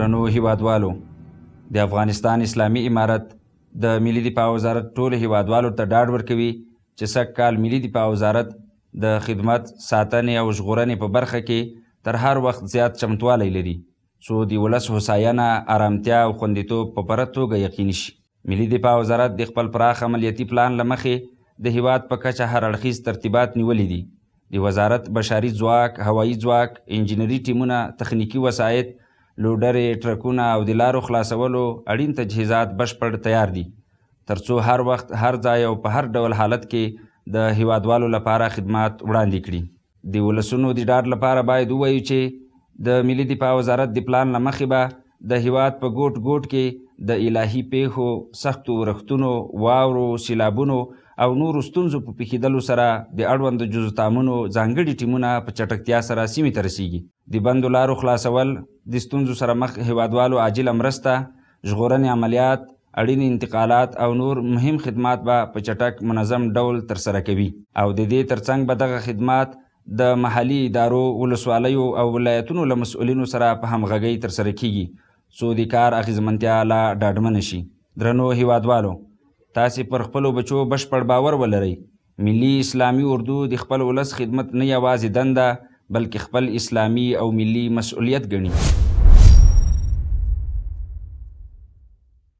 درنو هیوادوالو، د افغانستان اسلامي امارت د ملي دفاع وزارت ټولو هیوادوالو ته ډاډ ورکوي چې سږ کال ملي دفاع وزارت د خدمت، ساتنې او ژغورنې په برخه کې تر هر وخت زیات چمتوالی لري، څو د ولس هوساینه، ارامتیا او خوندیتوب په پوره توګه یقیني شي. ملي دفاع وزارت د خپل پراخ عملیاتي پلان له مخې د هیواد په کچه هر اړخیز ترتیبات نیولي دي. د وزارت بشري ځواک، هوایي ځواک، انجنیري ټیمونه، تخنیکي وسایط، لوډرې، ټرکونه او د لارو خلاصولو اړین تجهیزات بشپړ تیار دي، ترڅو هر وخت، هر ځای او په هر ډول حالت کې د هیوادوالو لپاره خدمات وړاندې کړي. د ولسونو د ډاډ لپاره باید ووایو چې د ملي دفاع وزارت د پلان له مخې به د هیواد په ګوټ ګوټ کې د الهي پیښو، سختو ورښتونو، واورو، سیلابونو او نورو ستونزو په پیښیدلو سره د اړوندو جزوتامونو ځانګړي ټیمونه په چټکتیا سره سیمې ته رسیږي. د بندو لارو خلاصول، د ستونزو سره مخ هیوادوالو عاجله مرسته، ژغورنې عملیات، اړین انتقالات او نور مهم خدمات به په چټک منظم ډول ترسره کوي او د دې ترڅنګ به دغه خدمات د محلي ادارو، ولسوالیو او ولایتونو له مسؤلینو سره په همغږۍ ترسره کیږي، څو د کار اغیزمنتیا لا ډاډمنه شي. درنو هیوادوالو، تاسې پر خپلو بچو بشپړ باور ولرئ. ملي اسلامي اردو د خپل ولس خدمت نه یوازې دنده، بلکې خپل اسلامي او ملي مسؤلیت ګڼي.